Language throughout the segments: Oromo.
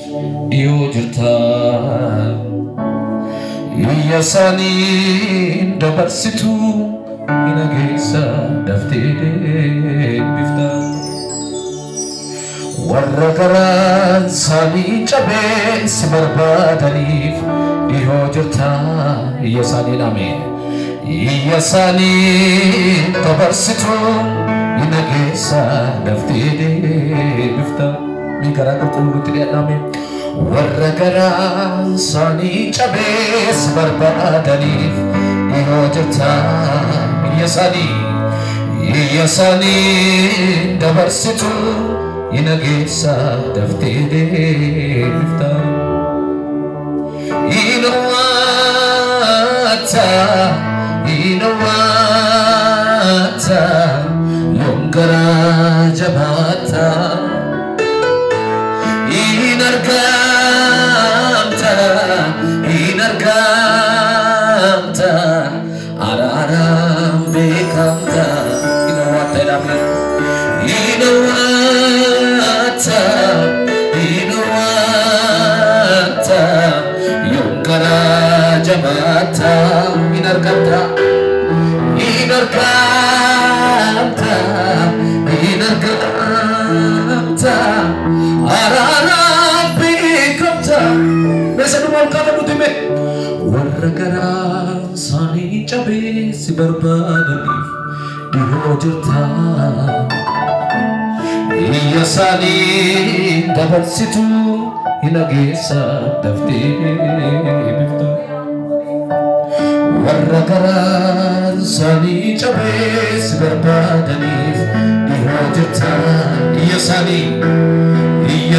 Dhiyoo jirta. Iyya isaanii dabarsitu hin geessa daftee deebifta. Warra garaan isaanii cabee si barbaadaniif dhiyoo jirta. Iyya isaanii dhame. Iyya isaanii dabarsitu hin geessa daftee deebifta. Mi garaa qulqulluutti dhiyaadhame. Warra garaan isaanii cabee si barbaadaniif dhiyoo jirta. Iyya isaanii dabarsitu hin geessa daftee deebifta. Inawata, inawata, yoom garaa jabaata. In argamta, in argamta, araaraan beekamta. Inawata jedhame. Inawata, inawata, yoom garaa jabaata. In argamta, in argamta, in argamta, araaraan beekamta. Meeshaa dhuma ol kaafadhu hime. Warra garaan isaanii cabee si barbaadaniif dhihoo jirta. Iyya isaanii dabarsitu hin geessa daftee deebifta. Warra garaan isaanii cabee si barbaadaniif dhihoo jirta. Iyya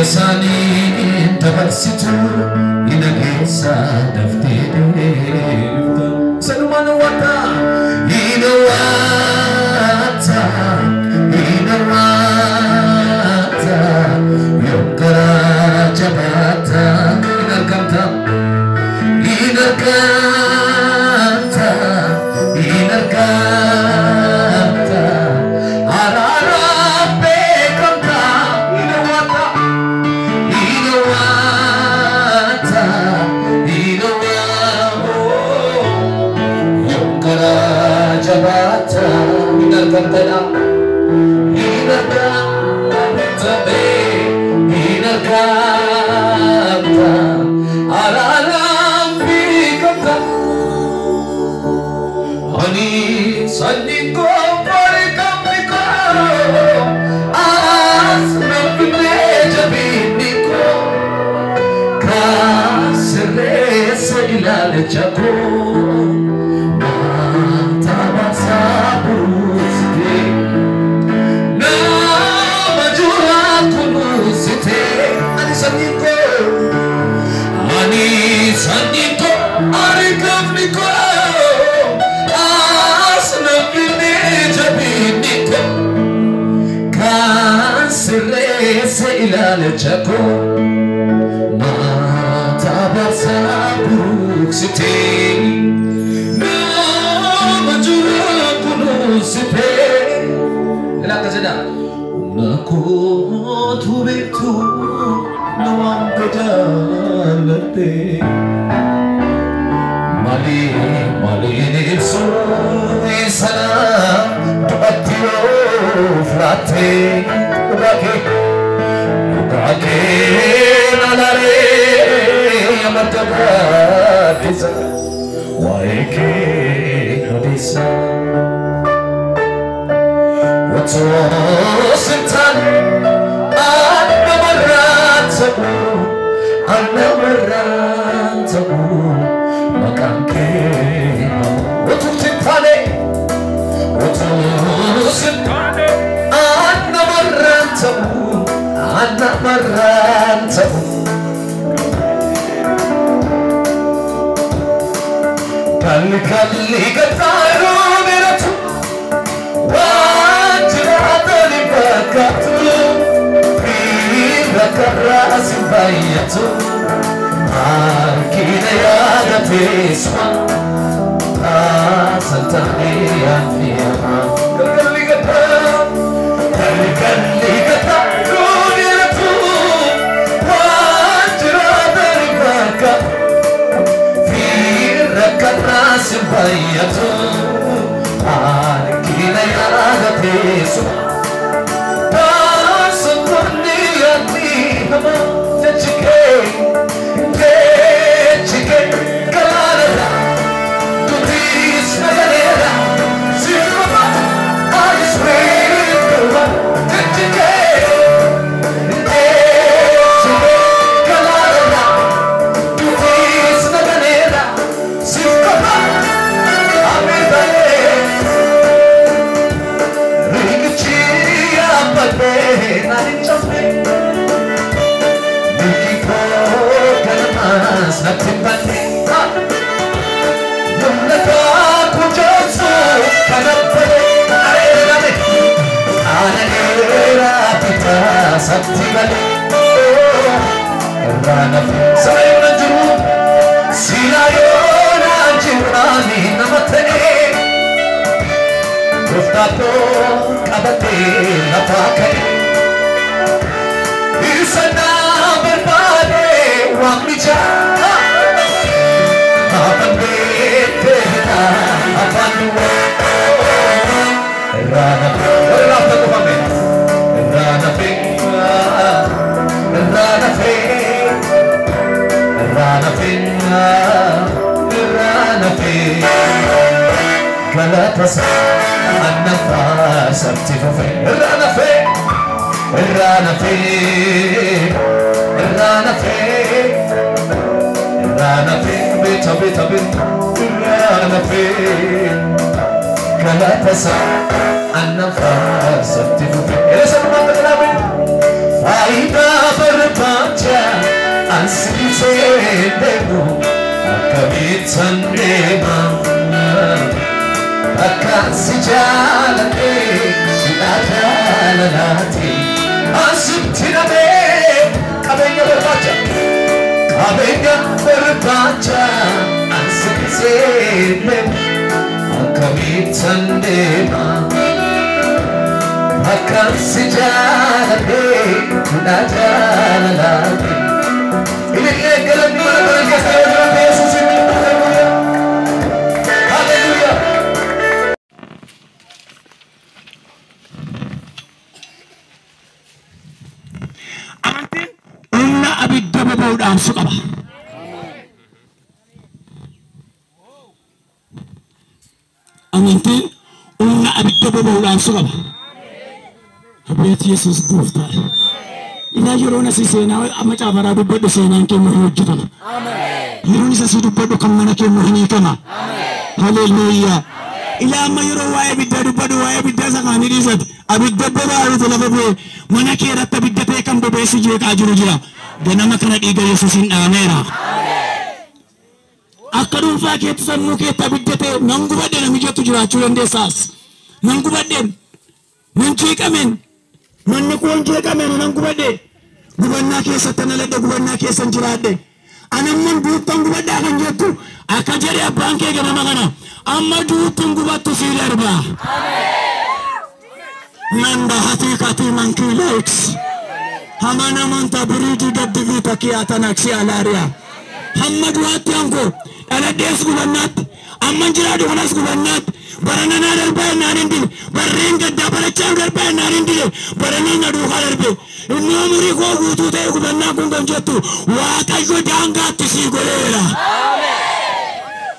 isaanii dabarsitu hin geessa daftee deebifta. Sanumaan wata, inawata, inawata, yoom garaa jabaata. In argamta, in argamta, in argamta, araaraan beekamta. Inawata, inawata, inawata, yoom garaa jabaata. In argamta, in argamta, in argamta, araaraan beekamta. Ani sanyiin koo beekamni koo as namni jabinni koo kan sirreessa ilaalacha koo maata baasaa buusite nama jura kunuunsite. Ani sanyiin koo, ani sanyiin koo argamni koo as namni jabinni koo kan sirreessa ilaalacha koo maata baasaa buuksite nama jura kunuunsite. Ilaa akkas jedha. Humna kootu beektu na waanta jaallatte. Malee maleen ibsu sana du'atti of laatte. Dhugaa kee, dhugaa kee laalaree amadda gaaddisa waa'ee kee odeessa. Otoo sintaan annamarraan ta'u, annamarraan ta'u, maqaan kee. Otoo sintaane, otoo sintaane annamarraan ta'u, annamarraan ta'u. Kalli kalli gattaaruu biratu waan jiraatani fakkaatu dhiirra karraa si baay'atu harkina yaada teessuma saltaanee yaadniyama. Kalli gattaa, kalli kalli gattaaruu biratu waan Natti banne mul'ata kujaansu kana bare areerame areera bitaa sabti malee irraa nafe sila yoona jiru sila yoona jiraani nama ta'e gooftaa koo qabatee lafaa ka'e isa na barbaade waaqni jaa Yesus gooftaa. Ilaa yeroon asii seenaa amma caafaraa dubbadhu seenaan keenya hin hojjetama. Yeroon isa asii dubbadhu kan mana keenya hin hiikama. Haleluuyaa. Ilaa amma yeroo waa'ee abiddaa dubbadhu waa'ee abiddaa isa kaanii dhiisati. Abidda boba'aa lafa bu'ee mana kee irratti abidda ta'e kan bobeessi jeeqaa jiru jira. Ganama kana dhiiga Yesuusiin dhaameera. Akka dhuunfaa keetti sammuu keetti abidda ta'e nan gubadhe namni jettu jiraachuu dandeessaas. Nan gubadhe nan jeeqameen. Manni kun jeeqameen nan gubadhe gubannaa keessatti na ladhe gubannaa keessan jiraadhe anamman duuttan gubadhaa kan jettu akka jedhe abbaan kee ganama kana amma duuttan gubattu sii darba. Nanda haqiiqatii mankiileeks hamana manta biriidii daddibii takkiyaa tanaksii alaariyaa hamma du'aatti hankoo dhaladhees gubannaatti amman jiraadhu kanas gubannaatti baranana darbaa naan hin dile barreen gaddaa barachaa darbaa naan hin dile baranii na duukaa darbe inni umurii koo guutuu ta'e gubannaa kun kan jettu Waaqayyo daangaatti sii godheera.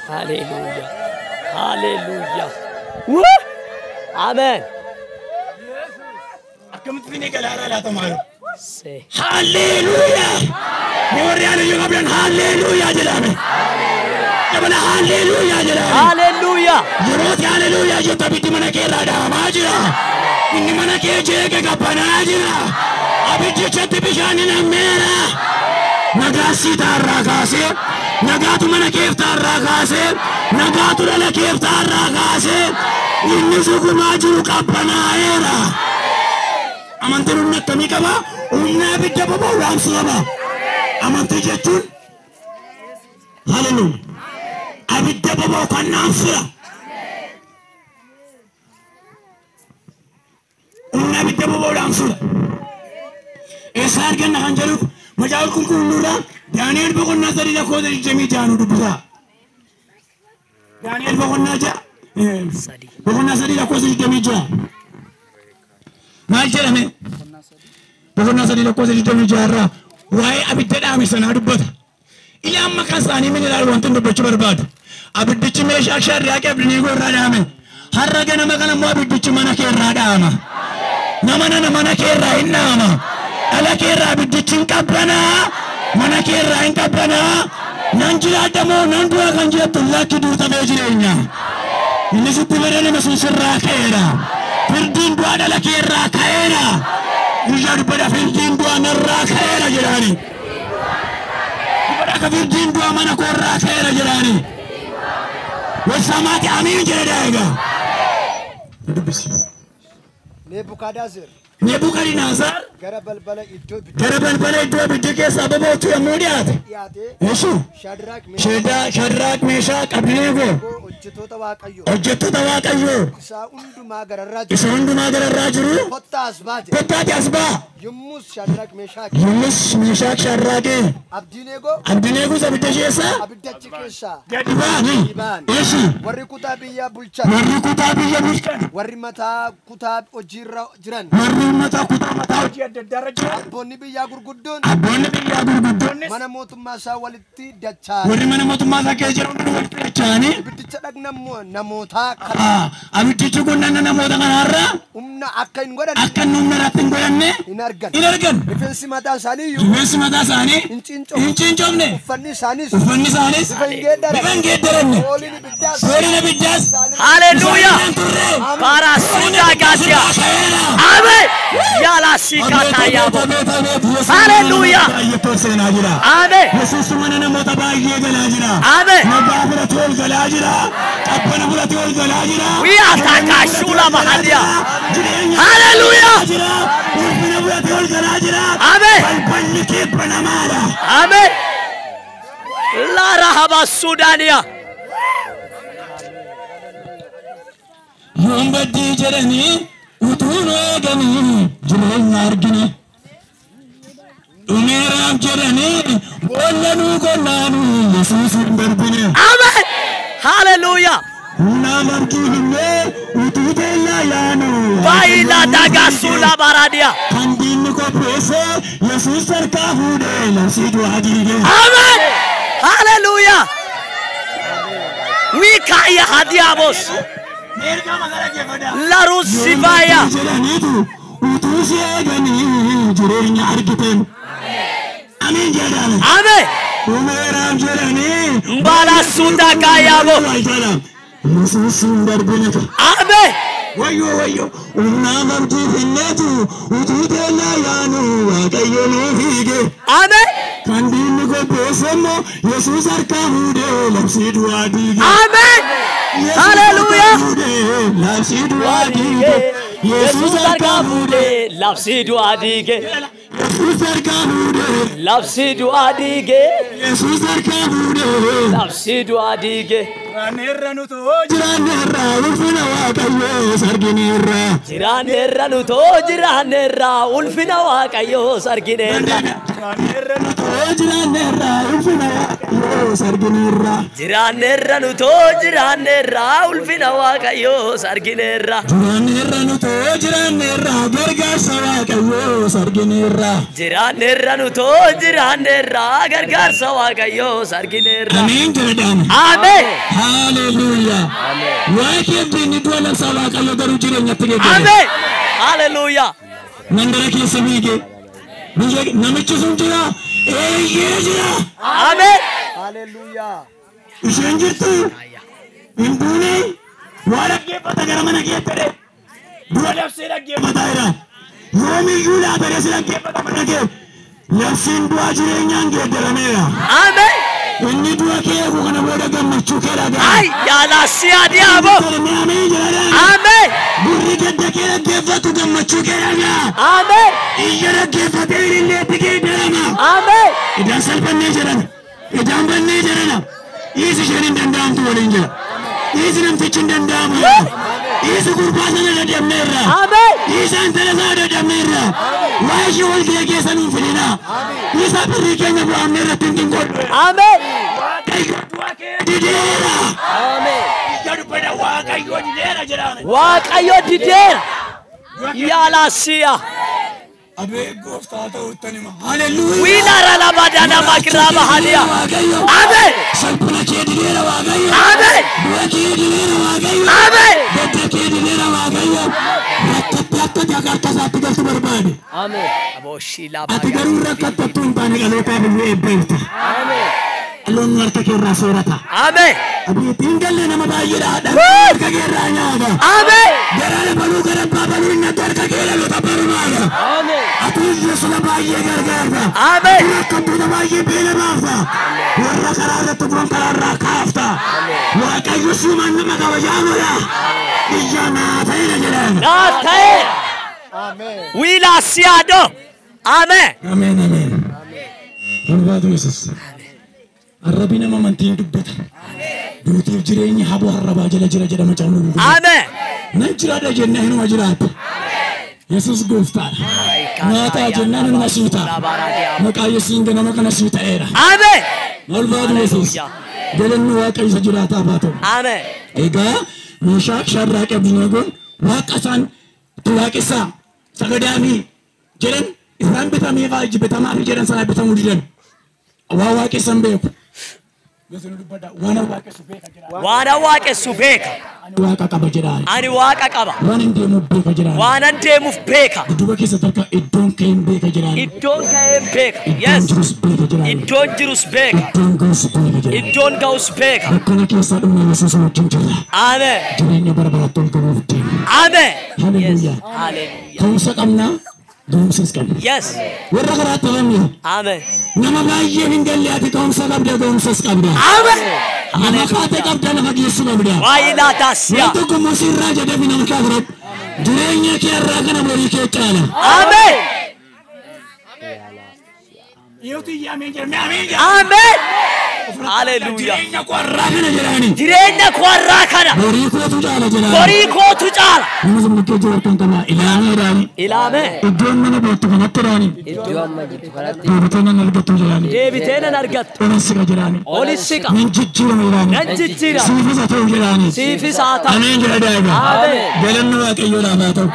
Haleluuyaa. Haleluuyaa. Ameen. Akkamitti ni galaaraa laata maalu? Haleluuyaa. Warri haleluuyaa qabdan haleluuyaa jedhame. Dabala haleluuyaa jedhame. Haleluuyaa. Yerooti haleluuyaa jettu abiddi mana kee irraa dhaamaa jira. Inni mana kee jeeqe qabbanaa jira. Abiddichatti bishaan hin hammeera. Nagaa sii taarraa kaasee, nagaatu mana keef taarraa kaasee, nagaatu dhala keef taarraa kaasee, inni sugumaa jiru qabbanaa'eera. Amantiin humna akkamii qaba? Humna abidda boba'u dhaamsu qaba. Amantii jechuun haleluuyaa. Abidda boba'u kan dhaamsudha. Humna abidda boba'u dhaamsudha. Eessa arganna kan jedhuuf macaafa qulqulluurraa Daani'el boqonnaa 3 lakkoofsa 26 dubbisaa. Daani'el boqonnaa 6 boqonnaa 3 lakkoofsa 26. Maal jedhame? Boqonnaa 3 lakkoofsa 26 irraa waa'ee abidda dhaame sanaa dubbata. Ilaa amma kan isaanii min ilaalu wanti dubbachuu barbaadu. Abiddichi meeshaa sharriyaa Abdiniigoo irraa dhaame. Har'a ganama kana immoo abiddichi mana kee irraa dhaama. Nama nana mana kee irraa hin dhaama. Dhala kee irraa abiddichi hin qabbanaa. Mana kee irraa hin qabbanaa. Nan jiraadha moo nan du'a kan jettu lakki duutamee jireenya. Inni sitti bareedame sun sirraa ka'eera. Firdiin du'aa dhala kee irraa ka'eera. Guyyaa dubbadha firdiin du'aa narraa ka'eera jedhaani. Jedhaa firdiin du'a mana koorraa ka'eera jedhaani. Wassamaati amiin jedhe egaa. Dubbisi. Nebukadnezar Nebukadnezar gara balbala iddoo gara balbala iddoo ibiddi keessaa boba'utti yommuu dhiyaate. Dhiyaate Yesu Shadraak Shadraak Meeshaak Abednego hojjettoota Waaqayyoo hojjettoota Waaqayyoo isaa hundumaa gararraa jiru isa hundumaa gararraa jiru kottaa as baa jedhe. Kottaati as baa. Yommus Shadraak Meeshaak Yommus Meeshaak Shadraaqee Abdineegoo Abednegoos abidda keessaa abiddachi keessaa gadi ba'anii. ba'an. Yesu Warri kutaa biyyaa bulchan warri kutaa biyya bulchan warri mataa kutaa hojiirra jiran warri mataa kutaa mataa hojii adda addaarra jiran abboonni biyyaa gurguddoon abboonni biyyaa gurguddoonnis mana mootummaa isaa walitti dacha'an warri mana mootummaa isaa keessa jiran hundi walitti dacha'anii ibiddicha dhagna namootaa kan abiddichi kun dhagna namoota kanaarraa humna akka hin godhanne akka inni humna irratti hin godhanne hin argan hin argan. Rifeensi mataa isaanii iyyuu Rifeensi mataa isaanii hin cincofne hin cincofne uffanni isaaniis uffanni isaaniis bifa hin geeddaranne bifa hin geeddaranne fooliin ibiddaas fooliin ibiddaas Hallelujah. hin turre. Parasuda gasia. Amen. Yala sikata yabo. Hallelujah. Baay'ee seenaa jira. Amen. Yesuus mana namoota baay'ee galaa jira. Amen. Nagaa fudhatee ol galaa jira. Qabbana fudhatee ol galaa jira. We are takashula mahadia. Jireenya Hallelujah. jira. Ulfina fudhatee ol galaa jira. Amen. Balballi kee banamaadha. Amen. La rahaba Sudania. Yoon baddii jedhanii utuu nu eeganii jireenya argine. Dhumeeraaf jedhanii boolla nuu qonnaanii Yesuus hin darbine. Amen. Hallelujah. Humnaan abdii hinnee utuu teellaa yaanu. Baila dagasula baradia. Kan diinni qopheesse Yesuus harkaa fuudhee labsii du'aa diige. Amen. Hallelujah. We kaya hadiabos. La rusifaya. Jedhaniitu utuu si eeganii jireenya argiteen. Amiin jedhame. Amen. Dhumeeraaf jedhanii. Mbala suda kayabo. Yesuus hin darbine. Amen. Wayyoo wayyoo humnaan abdii finneetu utuu teellaa yaanu Waaqayyo nuu fiige. Amen. Kan diinni qopheesse immoo Yesuus harkaa fuudhee labsii du'aa diige. Amen. Hallelujah. Labsii du'aa diige. Yesuus harkaa fuudhee. Labsii du'aa diige. Yesuus harkaa fuudhee. Labsii du'aa diige. Yesuus harkaa fuudhee. Labsii du'aa diige. Jiraanneerra nutoo jiraanneerra ulfina Waaqayyoos argineerra. Jiraanneerra nutoo jiraanneerra ulfina Waaqayyoos argineerra. Jiraanneerra nutoo jiraanneerra ulfina Waaqayyoos argineerra. Jiraanneerra nutoo jiraanneerra ulfina Waaqayyoos argineerra. Jiraanneerra nutoo jiraanneerra gargaarsa Waaqayyoos argineerra. Jiraanneerra nutoo jiraanneerra gargaarsa Waaqayyoos argineerra. Amiin jedhame. Ameen. Hallelujah. Waa'ee keef diinni du'a labsaa Waaqayyo garuu jireenyatti geeddare. Ameen. Hallelujah. Mandara keessa fiigee biyya namichi sun jira eeyyee jira. Ameen. Hallelujah. Isheen jirtu hin duune waa dhaggeeffata gara mana keetti jedhe dura labsee dhaggeeffataa jira. Yoomiyyuu laata si dhaggeeffata mana kee labsiin du'a jireenyaan geeddarameera. Ameen. Inni du'a kee eegu kana booda gammachuu kee dhaga'a. Ay yala siya diabo. Ameen jedhadhaan. Ameen. Gurri gadda kee dhaggeeffatu gammachuu kee dhaga'a. Ameen. Iyya dhaggeeffatee ililleetti geeddarama. Ameen. Idaan salphannee jedhana. Idaan bannee jedhana. Dhiisi isheen hin danda'amtu waliin jira. Dhiisi namtichi hin danda'amu jedha. Dhiisi gurbaa sana dadhabneerra. Ameen. Dhiisa intala sana dadhabneerra. Waa ishee wal ga'ee keessa nuun fidinaa. Dhiisa birrii keenya bu'aamne irratti hin xinqoodhu. Ameen. Waaqayyo du'a kee dideera. Ameen. Iyya dubbada Waaqayyo dideera jedhame. Waaqayyo dideera. Yala siya. Abee gooftaa ta'uuttan hima. Haleluuyaa. Wilara la badana makraba halia. Waaqayyo. Ameen. Salphina kee dideera Waaqayyo. Ameen. Du'a kee dideera Waaqayyo. Ameen. Gadda kee dideera Waaqayyo. Rakkatti akka harka isaatti galtu barbaade. Ameen. Aboshila Ati garuu rakkattattuu hin taane dhalootaaf illee eebbeefta. Ameen. Dhaloonni harka kee irraa soorata. Ameen. Abiitiin galle nama baay'eedha. Dhaloonni harka kee irraa nyaata. Ameen. Gara baluu gara abbaa baluu inni harka kee dhaloota barbaada. Ameen. Ati hiyyeessota baay'ee gargaarta. Ameen. Rakkattoota baay'ee beela baafta. Warra karaa irratti kufan karaa irraa kaafta. Waaqayyo suumaan nama kabajaa godha. Iyya naa ta'eera jedhaan. Naa ta'eera. Wiilaasiyaadho. Ameen. Ameen ameen. Ulfaatu Yesuus. Arrabi nama amantiin dubbata. Duutiif jireenyi haboo arrabaa jala jira jedha macaafni qulqulluun. Ameen. Nan jiraadha jennee hinuma jiraata. Yesuus gooftaadha. Nyaataa jennaan hinuma sii ta'a. Maqaa Yesuusiin ganama kana sii ta'eera. Ameen. Ulfaatu Yesuus. Galanni Waaqayyo isa jiraataa haa ta'u. Ameen. Egaa Meeshaak, Shadraaq, Abedneegoon waaqa isaan itti waaqessaa sagadaafii jedhan isaan bitameefaa bitamaafi jedhan sana bitamuu didan. Waa waaqessan beeku. Yesuus dubbadha. Waan waaqessu beeka jedha. Waan waaqessu beeka. Ani waaqa qaba jedha. Ani waaqa qaba. Waan hin deemuuf beeka jedha. Waanan deemuuf beeka. Dudduuba keessatti harka iddoon ka'een beeka jedha. Iddoon ka'een beeka. Iddoon Yes. jirus beeka jedha. Iddoon jirus beeka. Iddoon ga'us beeka jedha. Iddoon ga'us beeka. Rakkina keessaa dhumna Yesuus wajjin jirra. Ameen. Jireenya bara baraatti ol galuuf deema. Ameen. Haleluuyaa. Hallelujah. Ka'umsa qabna, ga'umsas qabna. Yes. Warra karaatti hafamne Ameen. nama baay'ee hin galle ati ka'umsa qabda, ga'umsas qabda. Ameen. Nama kaate qabda, lafa geessu qabda. Waayilaataasiyaa. Waan tokko immoo sirraa jedhee fi nama kaa fudhadhu. Jireenya kee irraa kana borii kee caala. Ameen. Dhiiroti iyya ameen jedhame ameen jedha. Ameen. Hallelujah. Jireenya koo irraa kana jedhaani. Jireenya koo irraa kana. Borii kootu caala jedhaani. Borii kootu caala. Nama sun bukkee jiru harkaan qabaa. Ilaamee jedhaani. Ilaamee. Iddoon mana beektu kanatti jedhaani. Iddoo amma jirtu kanatti Deebitee nan argattu jedhaani. Deebitee nan argattu. Olan siqa jedhaani. Olis siqa. Nan jijjiirama jedhaani. Nan jijjiirama. Siifis haa ta'u jedhaani. Siifis haa ta'u. Ameen jedha daa'iba. Ameen. Galanni Waaqayyoodhaaf haa ta'u.